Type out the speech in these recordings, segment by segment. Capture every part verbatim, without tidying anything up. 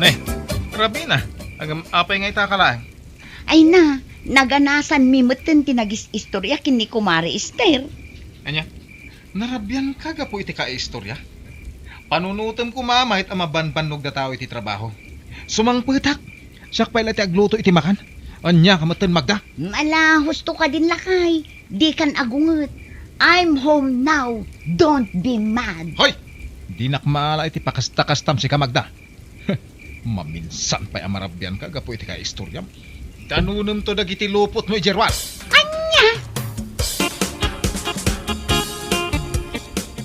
Eh, Rabina, agam-, apay nga ita ka laeng? Ay na, naganasanmi metten ti nagis-istorya ken ni Kumare Esther. Ania? Narabianka gapu iti kaistorya? Panunotem koma met a mabanbannog dataw iti trabaho. Sumangpetak. Siak pay la ti agluto iti makan. Ania ka metten, Magda? Ala, husto kadin, lakay. Dikan agunget. I'm home now. Don't be mad. Hoy! Dinak maala iti pakastakastam sika, Magda. Maminsan pay a marabianka gapu iti kaistoryam. Danonemto dagiti lupotmo idiay ruar. Ania?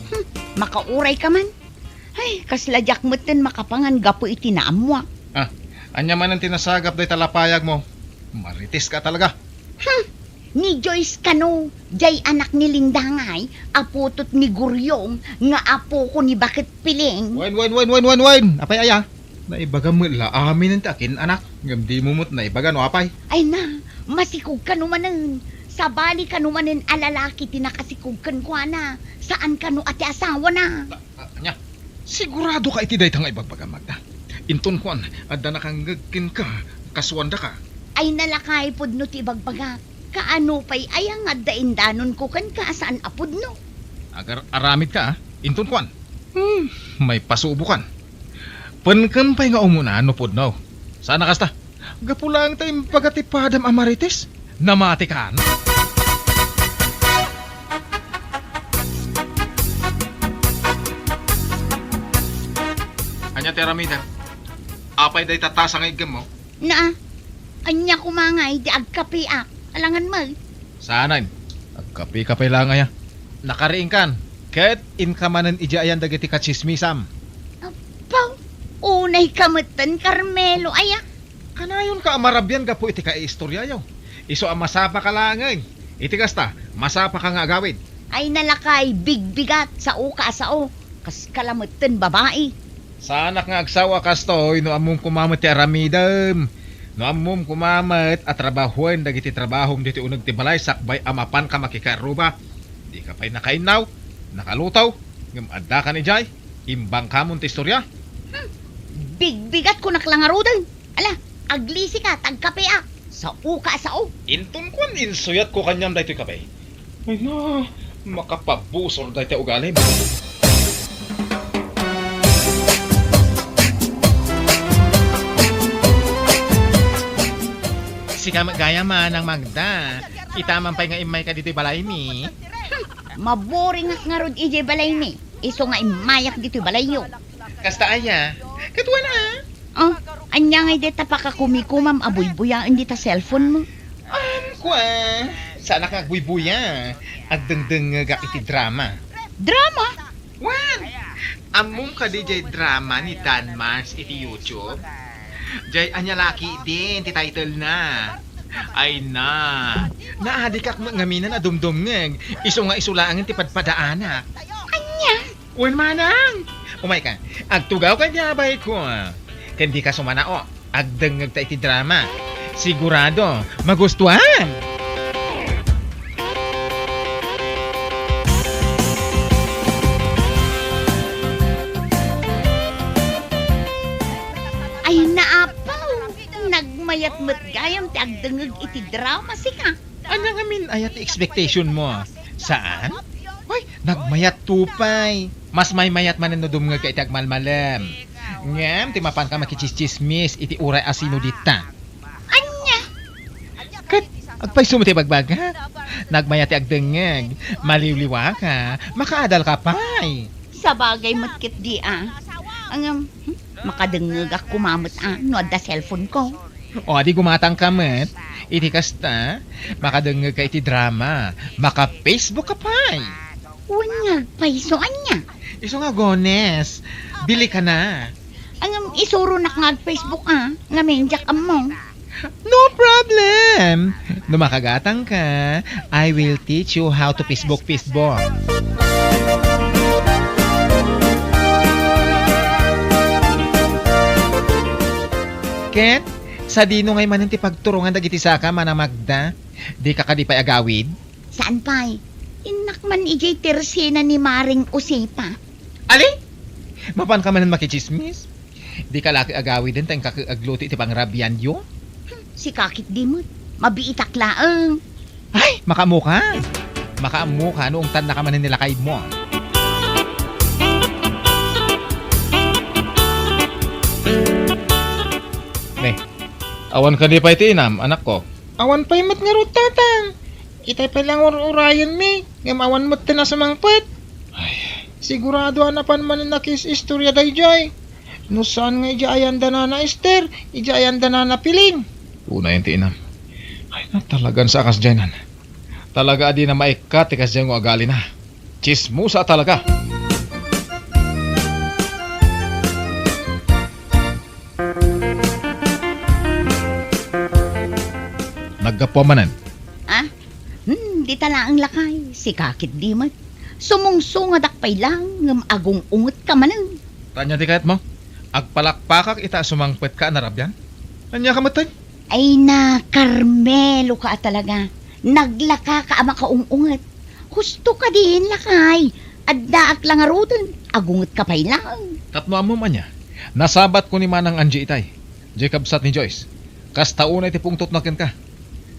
Hmm, makaurayka man. Ay, kasla diak metten makapangan gapu iti naammoak. Ah, ania manen ti nasagap dayta lapayagmo? Mariteska talaga. Hmm, ni Joyce kano, diay anak ni Linda ngay, aputot ni Guryong, nga apoko ni Baket Piling. Wen, wen, wen, wen, wen, wen! Apay aya? Naibagam met la amin ti akin-anak, ngem dimo met naibaga no apay. Ay na, masikog kano manen. Sabali kano manen a lalaki ti nakasikog kenkuana, saan kano a ti asawana. Ah, ania? Sigurado ka iti dayta nga ibagbagam, Magda? Inton kuan, adda nakangngeg kenka, kasuandaka. Ay na lakay pudno ti ibagbagak. Kaano pay aya nga adda indanonko kenka a saan a pudno? Agar-aramidka, ah. Inton kuan. Hmm, maipasubokan. Penkem pay nga umuna no pudno. Saan a kasta? Gapu laeng ta imbaga ti padam a Marites, namatikan. Ania ti aramidem? Apay dayta tasa nga iggemmo? Naa, ania koma ngay ti agkapeak? Alangan met. Saanen. Agkapeka pay laeng aya. Nakariingkan, ket inka manen idiay ayan dagiti katsismisam. Apo, unayka metten, Carmelo, aya? Kanayonka a marabian gapu iti kaiistoryayo. Isu a masapaka laengen. Iti kasta, masapaka nga agawid. Ay na lakay, bigbigat, saoka a sao. Kaska la metten babai. Saanak nga agsao a kastoy no ammom koma met ti aramidem. No ammom koma met a trabahoen dagiti trabahom ditoy uneg ti balay sakbay a mapanka makikarruba. Dika pay nakainnaw, nakaluto, ngem addakan idiay, imbangkamon ti istoria. Hmm. Bigbigatko nak la ngaruden. Ala, aglisika, ta agkapeak. Saoka a sao. Inton kuan, insuyatko kaniam daytoy kape. Ay na, makapabusor dayta ugalim. Sika met gayam, Manang Magda. Ita man pay nga immayka ditoy balaymi. Maburingak ngarud idiay balaymi. Isu nga immayak ditoy balayyo. Kasta aya? Kaduana, ah? Oh, ania ngay dayta pakakumikomam a buybuyaen dita cellphone mo? Um, kua, saanak nga agbuybuya. Agdengdengngegak iti drama. Drama? Wen! Ammom kadi jay drama ni Dan Mars iti YouTube? Jay ania laki din ti title na. Ay na. Naadikak met ngamin a dumdumngeg. Isu nga isu laengen ti padpadaanak. Ania? Wen manang! Umayka, agtugawka iti abayko. Ken dika sumanao, agdengngegta iti drama. Sigurado, magustuhan! Ay, naapaw! Nagmayat met gayam ti agdengngeg iti drama, sika. Ania ngamin aya ti expectation mo? Saan? Hoy, nagmayat to pay. Mas maymayat manen no dumngegka iti agmalmalem. Ngem ti mapanka makitsismis iti uray a sino dita. Ania? Ket agpayso met ti bagbagak. Nagmayat ti agdengngeg. Maliwliwaka. Makaadalka pay. Sabagay met ketdi a. Ngem, hmm, makadengngegak koma met a no adda cellphone ko. O, adi gumatangka met. Iti kasta, makadengngegka iti drama. Maka-Facebook ka pay. Wen nga agpayso, ania? Isu nga agones. Bili ka na. Ngem, isuronak nga ag-Facebook a, ngamin diak ammo. No problem! No makagatangka, I will teach you how to Facebook-Facebook. Ket, sadino ngay manen ti pagturongan dagiti saka, Manang Magda? Dika kadi pay agawid? Saan pay? Innak man idiay tersena ni Maring Josefa. Ali? Mapanka manen makitsismis? Dika la agawiden ta inka agluto iti pangrabianyo? Sika ketdi met. Mabiitak laeng. Ay, makaammoka. Makaammoka no ungtannaka manen ni lakaymo. Ne, awan kadi pay ti inam, anakko? Awan pay met ngarud, Tatang. Itay pay la nga ur-urayenmi, ngem awan met ti nasumangpet. Ay. Sigurado a napan manen a kis-istorya daydiay. No saan nga idiay ayan da Nana Ester, idiay ayan da Nana Piling. Unayen ti inam. Ay, na, talagan sa a kasdiay nan. Talaga a dina maikkat ti kasdiay nga agalina. Tsismosa talaga. Naggapu manen. Ah? Hmm, dita laeng lakay, sika ketdi met. Sumungsungadak pay laeng ngem agung-ungetka manen. Ania ti kayatmo? Agpalakpakak ita a sumangpetka a narabian? Ania ka metten? Ay na, Carmelo ka a talaga. Naglaka ka a makaung-unget. Husto kadin, lakay. Addaak la ngaruden, agungetka pay laeng. Tapno ammom ania, nasabatko ni Manang Angie itay. Diay kabsat ni Joyce. Kasta unay ti pungtotna kenka.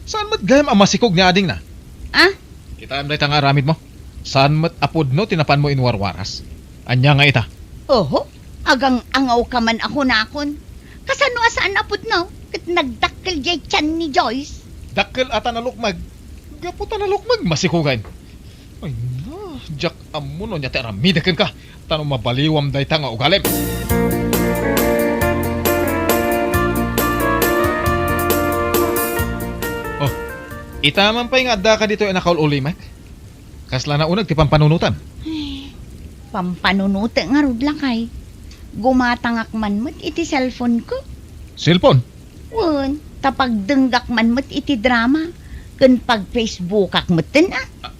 Saan met gayam a masikog ni adingna? Ah? Kitaem dayta nga aramidmo? Saan met a pudno ti napanmo inwarwaras? Ania nga ita? Oho, agang-angawka man a kunakon. Kasano a saan a pudno ket nagdakkel diay tian ni Joyce? Dakkel a ta nalukmeg. Gapu ta nalukmeg, masikogen. Ay na, diak ammo no ania ti aramidek kenka, ta no mabaliwam dayta nga ugalim. Oh, ita man pay nga addaka ditoy a nakaul-ulimek? Kasla nauneg ti pampanunotem? Ay, pampanunotek ngarud, lakay. Gumatangak man met iti cellphone-ko. Cellphone? Wen, ta pagdenggak man met iti drama, ken pag-Facebookak metten, a. A-,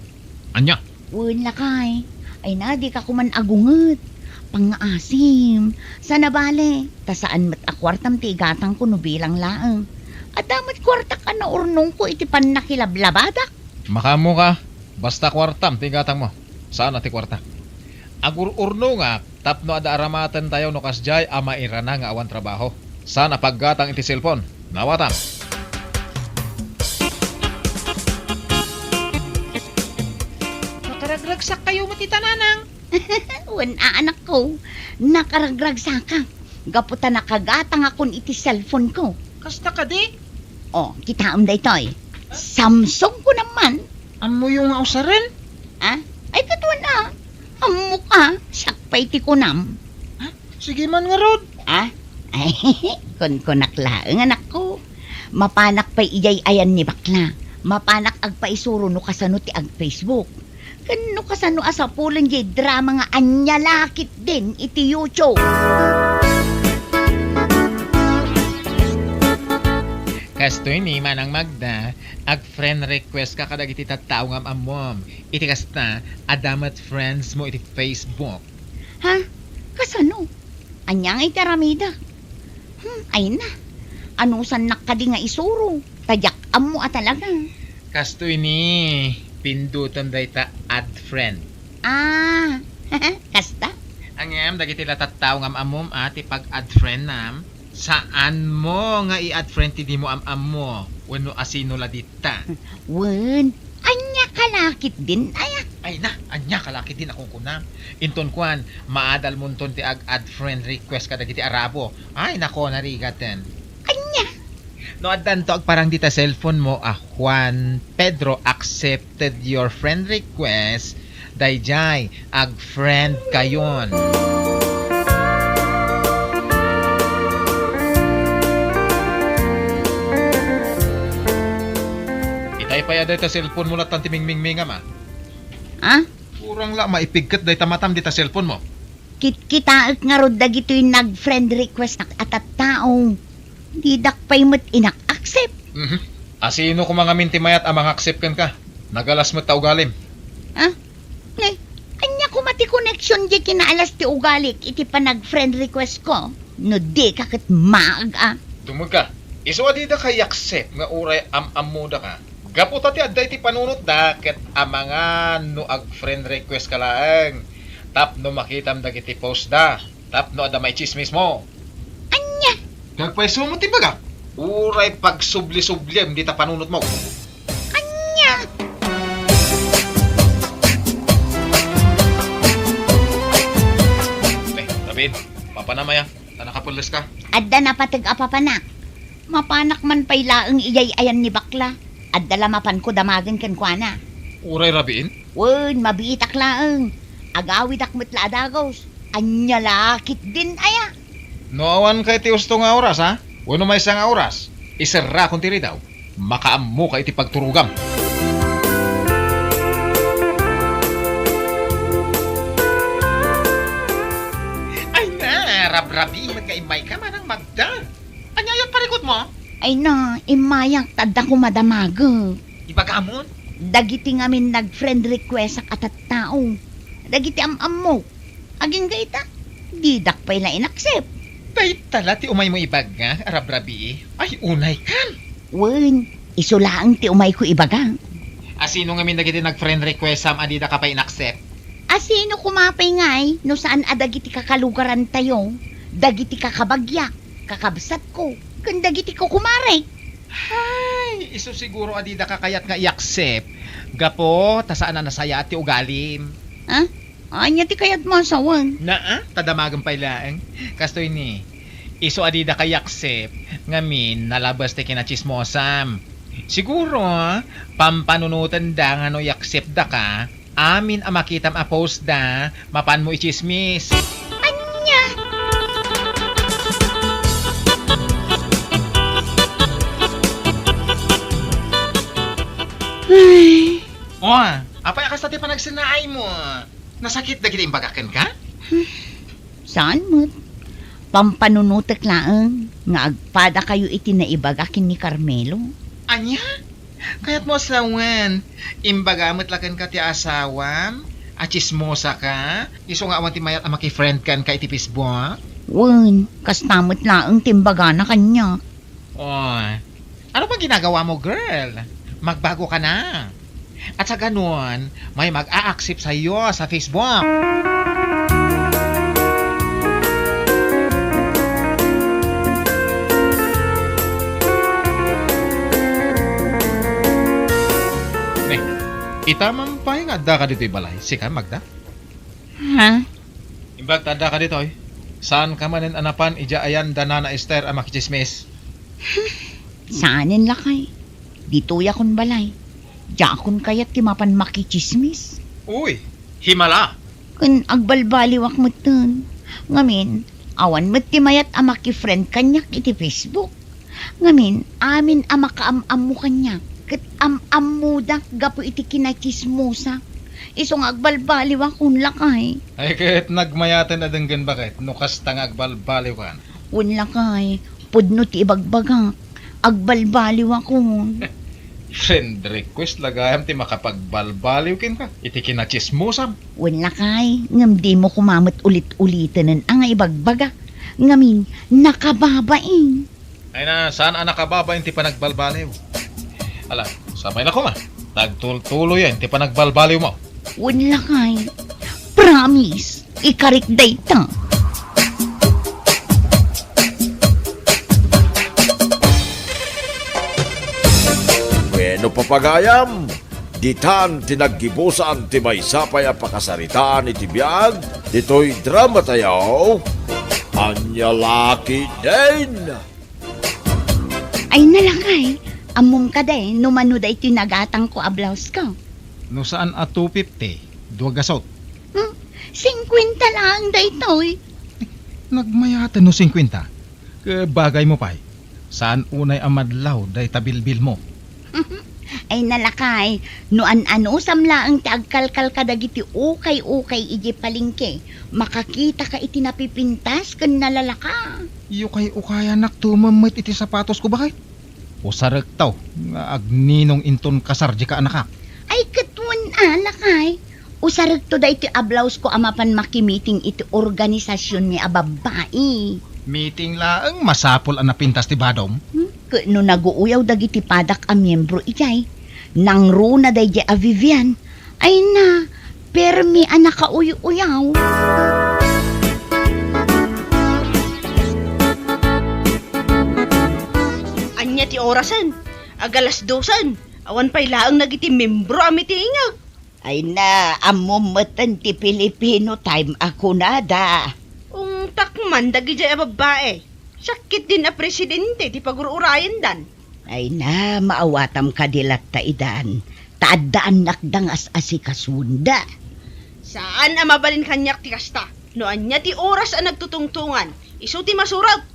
ania? Wen, lakay. Ay na, dika koman agunget. Pangngaasim. Saan a bale, ta saan met a kuartam ti igatangko no bilang laeng. Adda met kuartak a naurnongko iti pannakilablabadak. Makaammoka, basta kuartam ti igatangmo. Saan a ti kuartak. Agur-urnongak tapno adda aramatentayo no kasdiay a mairana nga awan trabaho. Saan a paggatang iti cellphone. Nawatam. Nakaragragsakkayo met ita, Nanang. Wen a, anakko, nakaragragsakak gapu ta nakagatangakon iti cellphone-ko. Kasta kadi? O, kitaem daytoy. Samsung kunam man. Ammoyo nga usaren? A? Ay, ket wen a. Ammok a, siak pay ti kunam. A? Sige man ngarud. A? Ay, kunkunak laeng, anakko. Mapanak pay idiay ayan ni bakla. Mapanak agpaisuro no kasano ti ag-Facebook. Ken no kasano a sapulen diay drama nga ania la ketdin iti YouTube. Kastoy ni Manang Magda, ag-friend request ka kadagiti tattao nga am-ammom. Iti kasta, adda met friends mo iti Facebook. Ha? Kasano? Ania nga iti aramidek? Hmm, ay na. Anusannak kadi nga isuro? Ta diak ammo a talaga. Kastoy ni, pindutem dayta add friend. Ah, kasta? Ngem dagiti la tattao nga am-ammom a ti pag-add friend-nam, saanmo nga i-add friend ti dimo am-ammo wenno asino la dita. Wen, ania ka la ketdin, aya? Ay na, ania ka la ketdin a kunkunam? Inton kuan, maadalmonton ti ag-add friend request kadagiti Arabo. Ay nako, narigaten. Ania? No addanto agparang dita cellphone mo a Juan Pedro accepted your friend request, daydiay, ag-friend kayon. Itay pay a dayta cellphone mo lattan ti mingmingmingam, a. A? Kurang la maipigket dayta matam dita cellphone mo. Kitkitaek ngarud dagitoy nag-friend request-nak a tattao. Didak pay met inak-accept. Mhm. Asino koma ngamin ti mayat a mangaccept kenka? Nagalas met ta ugalim. Ah? Ni, ania koma ti connection diay kinaalas ti ugalik iti panag-friend request-ko? No dika ket maag a. Tumegka. Isu a didaka i-accept nga uray am-ammodaka. Gapu ta ti adda iti panunotda ket amangan no ag-friend request ka laeng tapno makitam dagiti post-da, tapno adda maitsismismo. Agpayso met ti bagak. Uray pagsubli-subliem dita panunotmo. Ania? Eh, David, papanam aya, ta nakapelles ka. Adda napateg a papanak. Mapanak man pay laeng ijay ayan ni bakla. Adda la mapanko damagen kenkuana. Uray rabiin? Wen, mabiitak laeng. Agawidak met la a dagus. Ania la ketdin aya? No awan kay ti usto nga oras, ha? Wenno maysa nga oras, iserrakon ti ridaw. Makaammoka iti pagturogam. Ay na, rabrabi met nga immayka manang Magda. Ania aya parikutmo? Ay na, immayak ta adda koma damagek. Ibagamon? Dagiti ngamin nag-friend requestak a tattao. Dagiti am-ammok. Agingga ita, didak pay la in-accept. Dayta la ti umaymo ibaga, a rabrabii? Ay, unaykan! Wen, isu laeng ti umayko ibaga. A sino ngamin dagiti nag-friend requestam a didaka pay in-accept? A sino koma pay ngay no saan a dagiti kakalugarantayo, dagiti kakabagyak, kakabsatko, ken dagiti kukumarek? Hay, isu siguro a didaka kayat nga i-accept gapu ta saan a nasayaat ti ugalim. Ha? Ania ti kayatmo a sawen? Naa, ta damagem pay laeng. Kastoy ni, isu a didaka i-accept, ngamin nalabes ti kinatsismosam. Siguro, pampanunotenda nga no i-acceptdaka, amin a makitam a postda, mapanmo itsismis. Ania? Ay. O, apay a kasta ti panagsennaaymo? Nasakit dagiti imbagak kenka? Saan met. Pampanunotek laeng nga agpadakayo iti naibaga ken ni Carmelo. Ania? Kayatmo a sawen, imbaga met la kenka ti asawam a tsismosaka, isu nga awan ti mayat a makifriend kenka iti Facebook? Wen, kasta met laeng ti imbagana kaniak. Oy, ano pa ginagawamo, girl? Magbago ka na. At sa ganun, may mag-a-accept sa'yo sa Facebook. Ne, ita man pay nga adda ka ditoy balay, sika, Magda? Ha? Imbag ta adda ka ditoy, saan ka manen a napan idiay ayan da Nana Esther a makitsismis? Saanen lakay. Ditoyakon balay. Diakon kayat ti mapan makitsismis. Uy, himala! Ken agbalbaliwak metten. Ngamin, awan met ti mayat a makifriend kaniak iti Facebook. Ngamin, amin a makaam-ammo kaniak, ket am-ammodak gapu iti kinatsismosak. Isu nga agbalbaliwakon lakay. Ay, ket nagmayaten a denggen baket no kasta nga agbalbaliwkan. Wen lakay, pudno ti ibagbagak. Agbalbaliwakon. Friend request la gayam ti makapagbalbaliw kenka iti kinatsismosam. Wen lakay, ngem dimo koma met ulit-ulitenen a nga ibagbagak. Ngamin, nakababain. Ay na, saan a nakababain ti panagbalbaliw? Ala, sabay la koma. Nagtultuloyen ti panagbalbaliwmo. Wen lakay. Promise, ikarik dayta. Bueno, papagayam, ditan ti naggibusan ti maysa pay a pakasaritaan iti biag ditoy drama tayo. Ania la ketdin? Ay na lakay, ammom kadi no mano daytoy nagatangko a blouse ko? No saan a two fifty, dua gasut. Hmm, singkwenta laeng daytoy. Nagmayaten no singkwenta. Ket bagaymo pay, saan unay a madlaw dayta bilbilmo. Ay na lakay, no an-anusam laeng ti agkalkal kadagiti ukay-ukay idiay palengke, makakitaka iti napipintas ken nalalaka. Ukay-ukayanak tumem met iti sapatosko, baket. Usarekto nga agninong inton kasar dika anakak. Ay, ket wen a, lakay. Usarekto daytoy a blouse ko a mapan makimiting iti organisasionmi a babbai. Meeting laeng masapul a napintas ti badom. Hmm? Ket no naguuyaw dagiti padak a miembro idiay, nangruna daydiay a Vivian, ay na, permi a nakauy-uyaw. Ti orasen, ag alas dosen, awan pay laeng dagiti membro a mitingag. Ay na, ammom metten ti Filipino time a kunada. Ungtak man dagidiay a babbai. Siak ketdin a presidente ti pagur-urayendan. Ay na, maawatam kadi latta idan. Ta adda annakda nga as-asikasuenda. Saan a mabalin kaniak ti kasta. No ania ti oras a nagtutungtungan, isu ti masurot.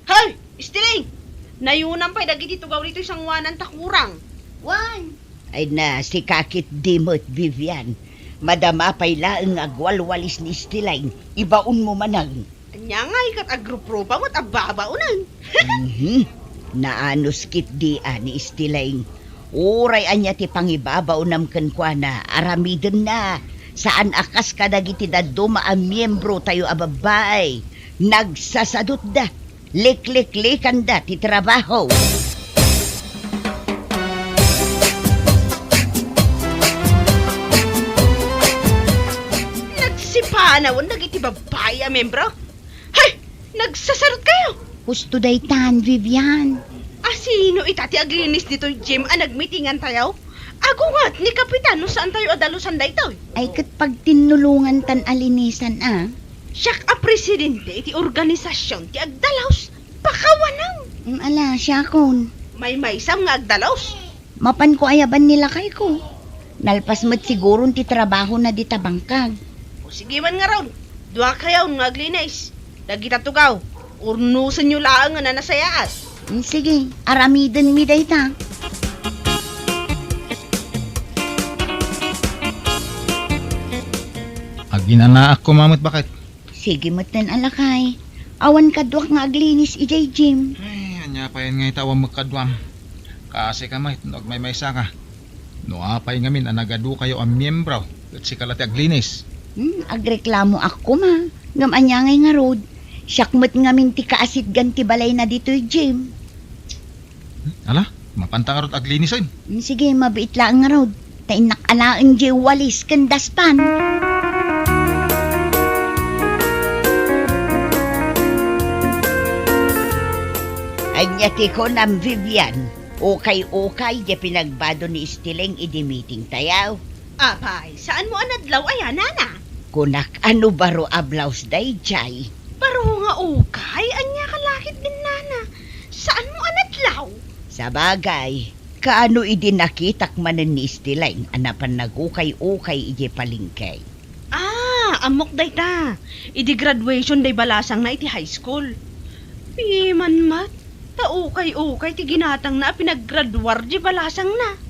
Hoy, Estiling! Nayunam pay dagiti tugaw ditoy sangoanan ta kurang. Wen. Ay na, sika ketdi met, Vivian. Madama pay laeng nga agwalwalis ni Estiling. Ibaonmo manen. Ania ngay ket agruprupa met a babaonen? Mhm. Naanus ketdi a ni Estiling. Uray ania ti pangibabaonam kenkuana, aramidenna. Saan a kas kadagiti dadduma a miembrotayo a babbai. Nagsasadutda. Likliklikanda ti trabaho. Nagsipanawen dagiti babbai a membro. Hay! Nagsasarot kayo! Husto daytan, Vivian. A sino ita ti aglinis ditoy gym a nagmitingan tayo? Agunget ni Kapitan no saan tayo adalusan daytoy. Ay, ket pagtinnulongan tan a linisan, a. Siak a presidente iti organisasyon ti agdalus. Pakawanem! Mm, ala, siakon. Maymaysam nga agdalus. Mapanko ayaban ni lakayko. Nalpas met siguron ti trabahona dita bangkag. O, sige man ngarud. Dua kayon nga aglinis. Dagita tugaw, urnosenyo laeng a nasayaat. Mm, sige, aramidenmi dayta. Aginanaak koma met, baket. Sige metten a lakay. Awan kaduak nga aglinis idiay gym. Ay, ania payen ngay ta awan met kaduam? Kasika met no agmaymaysaka. No apay ngamin a nagadukayo a miembro, ket sika la ti aglinis. Hmm, agreklamoak koma. Ngem ania ngay ngarud? Siak met ngamin ti kaasitgan ti balayna ditoy gym. Hmm, ala, mapanta ngarud aglinisen. Hmm, sige, mabiit laeng ngarud. Ta innak alaen diay walis ken daspan. Ania ti kunam, Vivian? Ukay-ukay diay pinagbado ni Estiling idi meeting tayo. Apay, saanmo a nadlaw aya, nana? Kunak a no baro a blouse daydiay. Baro nga ukay, ania ka lakit din, nana? Saanmo a nadlaw? Sabagay, kaano idi nakitak manen ni Estiling a napan nagukay-ukay idiay palengke? Ah, ammok dayta. Idi graduation day balasangna iti high school. Piman met, ta ukay-ukay ti ginatangna a pinaggraduar di balasangna.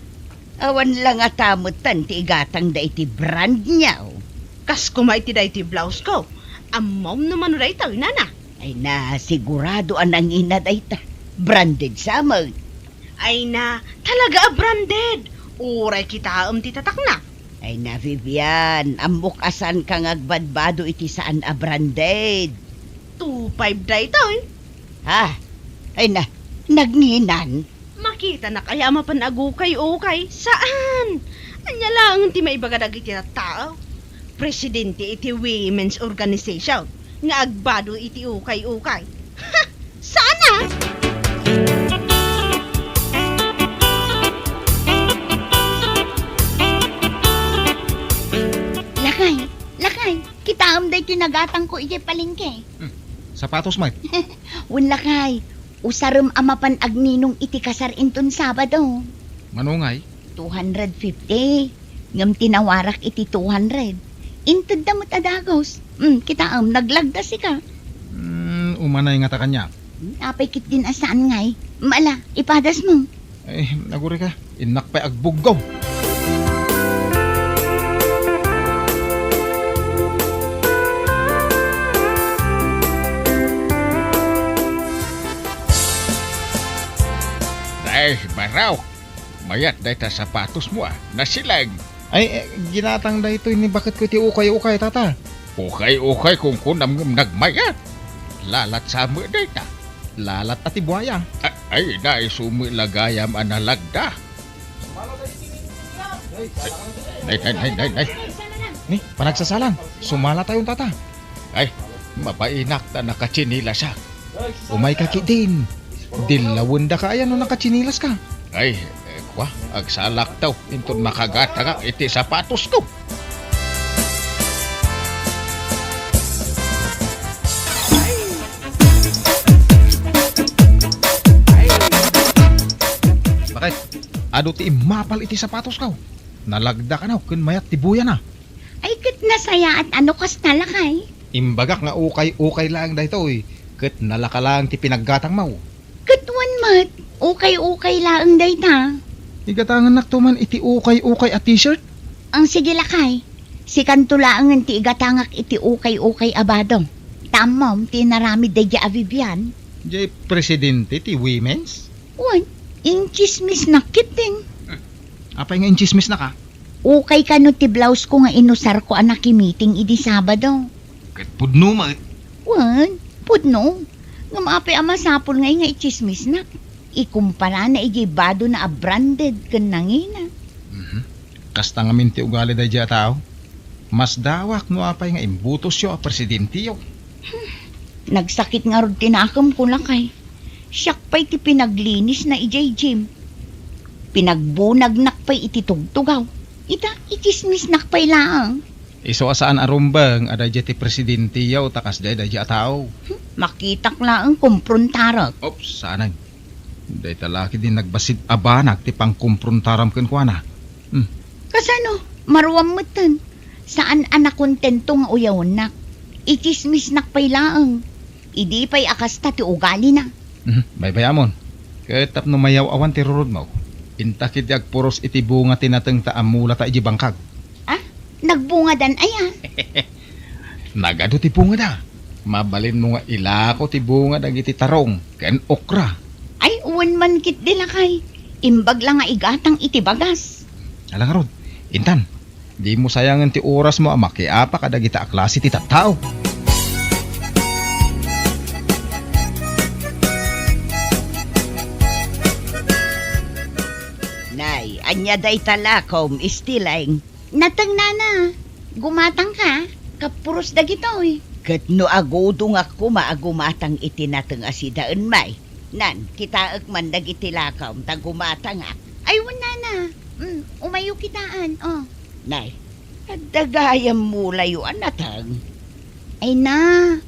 Awan la ngata metten ti igatangda iti brand niya. Kas koma iti daytoy blouse ko. Ammom no mano daytoy, nana? Ay na, sigurado a nangina dayta. Branded sa met. Ay na, talaga a branded. Uray kitaem ti tatakna. Ay na, Vivian, ammok a saanka nga agbadbado iti saan a branded. Two five daytoy. Ha? Ay na, nagnginan? Makitanak aya a mapan agukay-ukay? Saan! Ania laeng ti maibaga dagiti tattao? Presidente iti women's organization nga agbado iti ukay-ukay. Ha! Saan a? Lakay, lakay, kitaem daytoy nagatangko idiay palengke. Hmm, sapatos met. Wen lakay, usarem a mapan agninong iti kasar inton Sabado. Mano ngay? Two hundred fifty. Ngem tinawarak iti two hundred. Intedda met a dagus. Hmm, kitaem, naglagda sika. Hmm, umanay ngata kaniak. Hmm, apay ketdin a saan ngay? Mala, ipadasmo. Ay, nagurika. Innak pay agbuggaw. Ay, baraw. Mayat dayta sapatosmo a. Nasilag. Ay, eh, ginatang daytoy ni baketko iti ukay-ukay, tata. Ukay-ukay kunkunam ngem nagmayat. Lalat sa met dayta. Lalat a ti buaya. A-, ay, daysu met la gayam a nalagda. Nay, nay, nay, nay, nay. Ni, panagsasalang. Sumala tayon, tata. Ay, mabainak ta nakatsinilasak. Umayka ketdin. Dillawendaka aya no nakatsinilaska? Ay, eh, kua, agsalaktaw inton makagatangak iti sapatosko. Bakit? Adu ti immapal iti sapatosko? Nalagda kano ken mayat ti buyana. Ay, ket nasayaat a no kasta, lakay. Imbagak nga ukay-ukay laeng daytoy, ket nalaka laeng ti pinaggatangmo. Ket wen met, ukay-ukay laeng dayta. Igatangennakto man iti ukay-ukay a t-shirt? Ang sige, lakay. Sikanto laengen ti igatangak iti ukay-ukay a bado. Ta ammom ti inaramid daydi a Vivian. Diay presidente ti women's? Wen, intsismisnak ketdin. Apay nga intsismisnaka? Ukay kano ti blouse ko nga inusarko a nakimiting idi Sabado. Ket pudno met. Wen, pudno. Ngem apay a masapul ngay nga itsismisnak? Ikumparana idiay badona a branded ken nangina. Mhm. Kasta ngamin ti ugali daydiay a tao. Masdawak no apay nga imbutosyo a presidenteyo. Nagsakit ngarud ti nakemko, lakay. Siak pay ti pinaglinisna idiay gym. Pinagbunagnak pay iti tugtugaw. Ita, itsismisnak pay laeng. Isu a saan a rumbeng a daydiay ti presidenteyo ta kasdiay daydiay a tao. Hmm, makitak laeng kumprontarek. Oops, saanen. Dayta la ketdi nagbassit a banag ti pangkumprontaram kenkuana. Hmm. Kasano? Maruam metten. Saan a nakontento nga uyawennak. Itsismisnak pay laeng. Idi pay a kasta ti ugalina. Mhm, baybayamon. Ket tapno mayaw-awan ti rurudmo, inta ketdi agpuros iti bunga ti natengta a mulata idiay bangkag. Ah, nagbungadan aya? Nagadu ti bungada. Mabalinmo nga ilako ti bunga dagiti tarong ken okra. Ay, wen man ketdi, lakay. Imbag la nga igatang iti bagas. Ala ngarud, intan, dimo sayangen ti orasmo a makiapa kadagita a klase ti tattao. Nay, ania dayta lakom, Istileng? Nateng, nana. Gumatangka, kapuros dagitoy. Ket no agudongak koma a gumatang iti nateng a sidaen, may. Nan, kitaek man dagiti lakom ta gumatangak. Ay, wen, nana. Mm, umayo kitaan, oh. Nay, adda gayam mulayo a nateng. Ay na,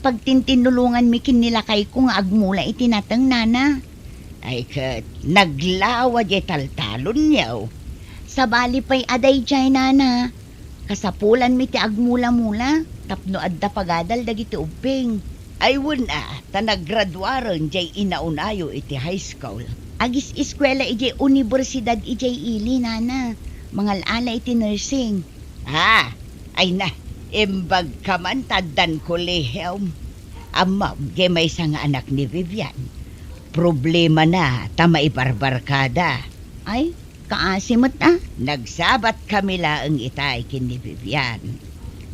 pagtintinnulonganmi ken ni lakayko nga agmula iti nateng, nana. Ay ket, naglawa diay taltalonyo. Sabali pay a daydiay, nana. Kasapulanmi ti agmula-mula tapno adda pagadal dagiti ubbing. Ay wen a, ta nagraduaren diay inaunayo iti high school. Agis-eskuela idiay universidad idiay ili, nana. Mangal-ala iti nursing. Ah, ay na, imbagka man ta addan kolehiom. Ammom, diay maysa nga anak ni Vivian. Problemana ta maibarbarkada. Ay, kaasi met a. Nagsabatkami laeng itay ken ni Vivian.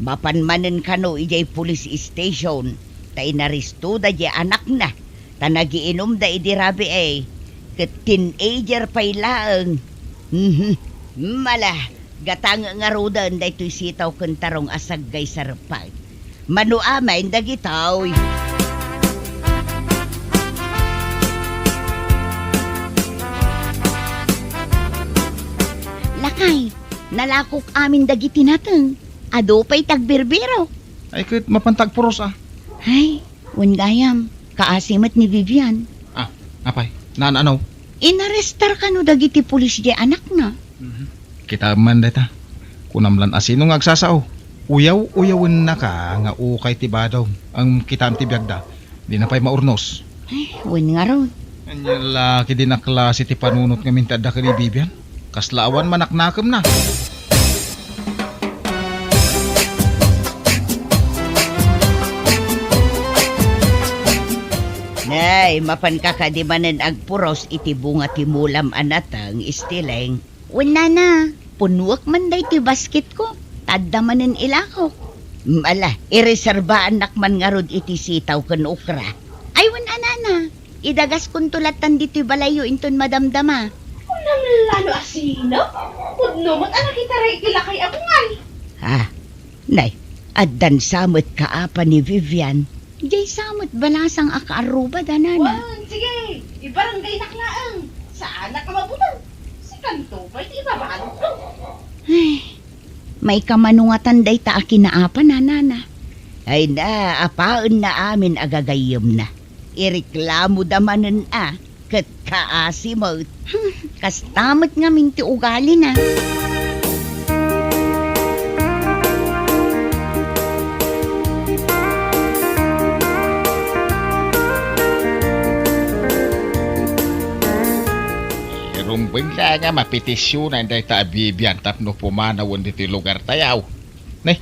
Mapan manen kano idiay police station ta inarestoda diay anakna ta nagiinumda idi rabii, ket teenager pay laeng. Mhm. Mala, gatang ngaruden daytoy sitaw ken tarong a saggay sarpag. Mano amin dagitoy. Lakay, nalakok amin dagiti nateng. Adu pay tagbirbiro. Ay, ket mapanta agpuros a. Ay, wen gayam, kaasi met ni Vivian. Ah, apay, naan-ano? Inarestar kano dagiti pulis diay anakna. Mhm. Kitaem man dayta. Kunam lan a sino nga agsasao. Uyaw-uyawennaka nga ukay ti badom. Ang kitaem ti biagda. Dina pay maurnos. Ay, wen ngarud. Ania la ketdin a klase ti panunot ngamin ti adda ken ni Vivian? Kasla awan manaknakemna. Nay, mapanka kadi manen agpuros iti bunga ti mulam a nateng, Istileng? Wen, nana, punnuek man daytoy basketko. Ta adda manen ilakok. Mm, ala, ireserbaannak man ngarud iti sitaw ken okra. Ay, wen a, nana. Idagaskonto lattan ditoy balayyo inton madamdama. Kunam la no asino? Pudno met a nakitaray iti lakay a bungan. Ah, nay, addan sa met kaapa ni Vivian. Diay sa met balasang a kaarrubada, nana. Wen, sige. Barangay nak laeng. Saanak a mabuteng. Sikanto pay ti ibabalotko. Ay, maikamano ngatan dayta a kinaapa, nanana. Ay na, apaenna amin a gagayyemna. Ireklamoda manen a, ket kaasi met. Hmm, kasta met ngamin ti ugalina. Irumbeng la nga mapetisionan dayta a Vivian tapno pumanawen ditoy lugartayo. Ne,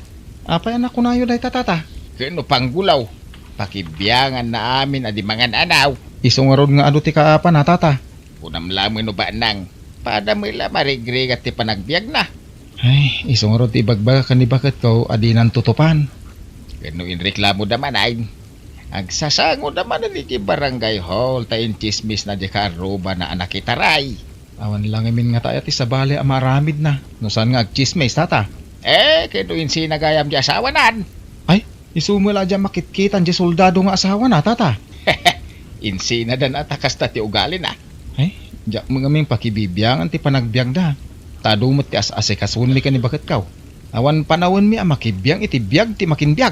apay a nakunayo dayta, tata? Ken no panggulaw, pakibianganna amin a di mangan-anaw. Isu ngarud nga adu ti kaapana, tata. Kunam laeng no banang, pada met la marigrigat ti panagbiagna. Ay, isu ngarud ti ibagbagak ken ni baketko a dinan tutupan. Ken no inreklamoda manen, agsasangoda manen iti barangay hall ta intsismisna diay kaarrubana a nakitaray. Awan la ngamin ngata aya ti sabali a maaramidna no saan nga agtsismis, tata. Eh, ken no insina gayam ti asawanan? Ay, isu met la diay makitkitan diay soldado nga asawana, tata. Insinadan a ta kasta ti ugalina. Ay, diak met ngamin pakibibiangan ti panagbiagda. Ta adu met ti as-asikasonmi ken ni baketko. Awan panawenmi a makibiang iti biag ti makinbiag.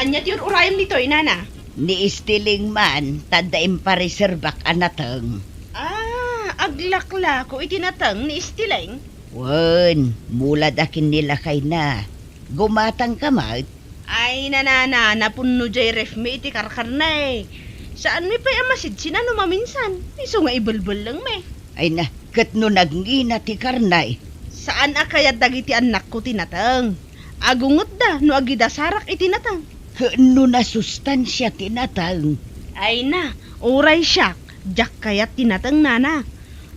Ania ti ur-urayem ditoy, nana? Ni Estiling man, ta adda impareserbak a nateng. Ah, aglaklako iti nateng ni Estiling? Wen, mulada ken ni lakayna. Gumatangka met? Ay, nanana, napunno diay refmi iti karkarne. Saanmi pay a masidsinan no maminsan. Isu nga ibelbellengmi. Ay na, ket no nagngina ti karne? Saan a kayat dagiti annakko ti nateng. Agungetda no agidasarak iti nateng. Ket no nasustansia ti nateng? Ay na, uray siak, diak kayat ti nateng, nana.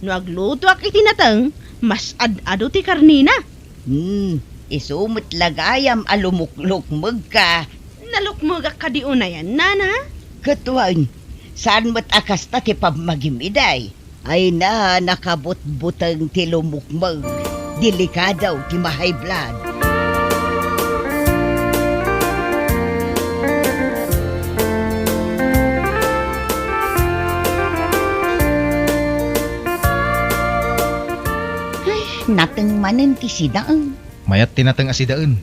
No aglutoak iti nateng, mas ad-adu ti karnena. Hmm, isu met la gayam a lumuklukmegka. Nalukmegak kadi unayen, nana? Ket wen, saan met a kasta ti pammagim idi? Ay na, nakabutbuteng ti lumukmeg. Delikado ti ma-high blood. Ay, nateng manen ti sidaen. Mayat ti nateng a sidaen.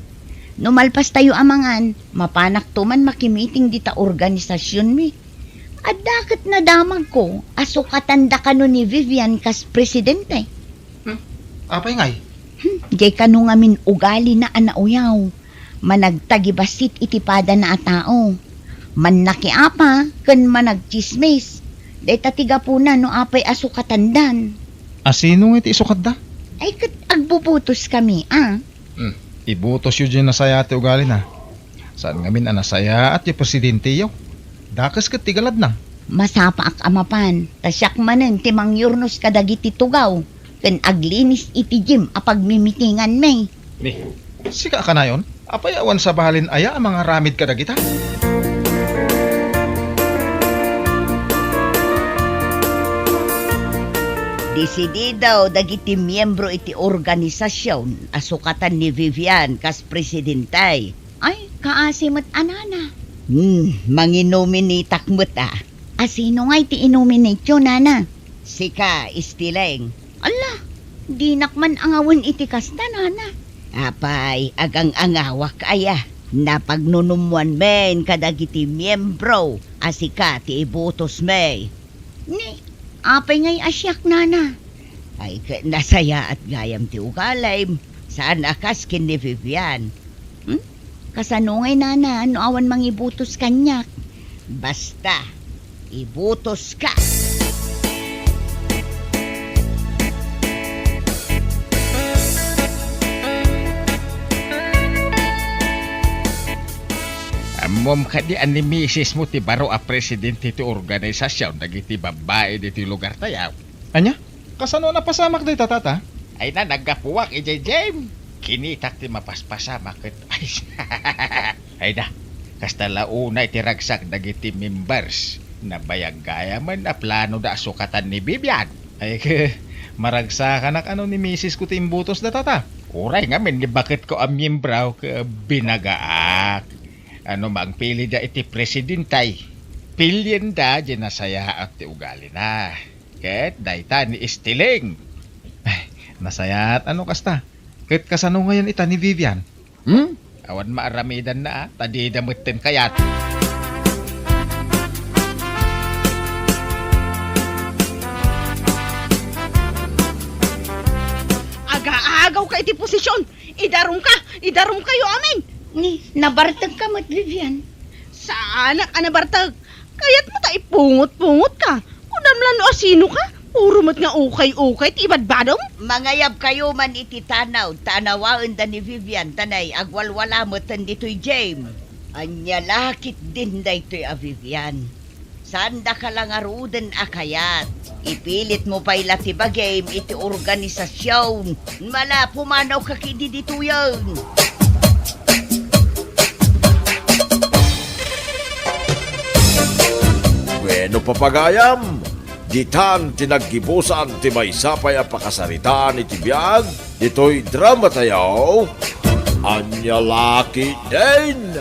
No malpastayo a mangan, mapanakto man makimiting dita organisasionmi. Adda ket nadamagko a sukatanda kano ni Vivian kas presidente. Hmm? Apay ngay? Hmm, diay kano ngamin ugalina a nauyaw. Managtagibassit iti padana a tao. Mannakiapa ken managtsismis. Dayta ti gapuna no apay a sukatandan. A sino ngay ti isukatda? Ay, ket agbubutoskami, a. Hmm, ibutosyo diay nasayaat ti ugalina. Saan ngamin a nasayaat ti presidenteyo. Dakes ket ti galadna. Masapaak a mapan, ta siak manen ti mangyurnos kadagiti tugaw ken aglinis iti gym a pagmimitinganmi. Ni, sika a kanayon? Apay awan sabalin aya a mangaramid kadagita? Desidido dagiti miembro iti organisasion a sukatan ni Vivian kas presidente. Ay, kaasi met a nana. Hmm, manginominate-ak met a. A sino ngay ti inominate-yo, nana? Sika, Istileng. Ala, dinak man angawen iti kasta, nana. Apay, agang-angawak aya. Napagnunummoanmin kadagiti miembro a sika ti ibutosmi. Ni, apay ngay a siak, nana? Ay, ket nasayaat gayam ti ugalim. Saan a kas ken ni Vivian. Hmm? Kasano ngay, nana, no awan mangibutos kaniak? Basta, ibutoska. Ammom kadi a ni misismo ti baro a presidente ti organisasion dagiti babbai ditoy lugartayo? Ania? Kasano a napasamak dayta, tata? Ay na, naggapuak idiay gym. Kinitak ti mapaspasamak ket, ay, ay da, kasta la unay ti ragsak dagiti members. Nabayag gayamen a planoda a sukatan ni Vivian. Ay, ke, maragsakanak a no ni misisko ti imbutosda, tata. Uray ngamin ni baketko a miyembro ket binagaak. No mangpilida iti presidente, pilienda diay nasayaat ti ugalina. Ket dayta ni Estiling. Ay, nasayaat no kasta. Ket kasano ngayen ita ni Vivian? Hmm? Awan maaramidanna, a, ta dida metten kayat. Agaagawka iti posision. Idarumka! Idarumkayo amin! Ni, nabartekka met, Vivian. Saanak a nabartek. Kayatmo ta ipungot-pungotka. Kunam la no asinoka. Puro met nga ukay-ukay ti ibadbadom. Mangayabkayo man iti tanod ta anawaenda ni Vivian, ta nay, agwalwala metten ditoy gym. Ania la ketdin daytoy a Vivian? Saandaka la ngaruden a kayat. Ipilitmo pay la ti bagim iti organisasion. Mala, pumanawka ketdi ditoyen. Bueno, papagayam, ditan ti naggibusan ti maysa pay a pakasaritaan iti biag ditoy dramatayo. Ania la ketdin?